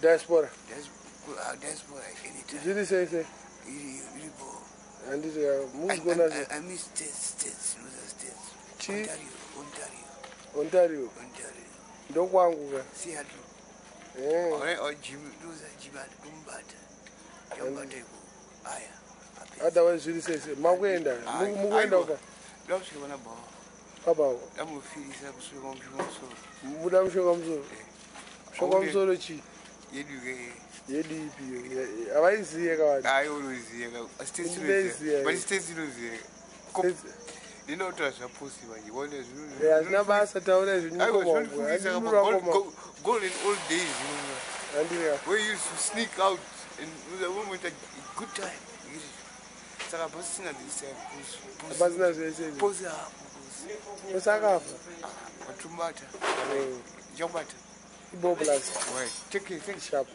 Diaspora. Diaspora anytime. Zviri sei sei? Iripo. Handiti muzvikuona. I miss states, loser states. Chi? Ontario, Ontario. Ontario. Ontario. Ndokwangu ka. Seattle. Eh. Alright, Jim, loser Jim, Dumbata. Dumbata iko. Aya. Otherwise zviri sei sei? Makuenda. Mukuenda ka. Ndosvika pana baba. Baba. Ndamufirisa kusvika mushonga musoro. Muda mushonga musoro. Mushonga musoro chii? Yedu ke. Yedu ipi? Havaiziye ka vanhu. Hayi, unoziya ka. States inoziya. But states inoziya. Ndinotaura zvaposi manje. Wona zvino. Hazvina basa, taura zvinhu. Golden old days, you know. Andrea. We used to sneak out and we went a good time. Saka pasina this time. Pasina zvese. Posi hapo. Posi akafa. Watumbata. Jambata. Ibo plus. Right. Take care. Thank you. Sharp.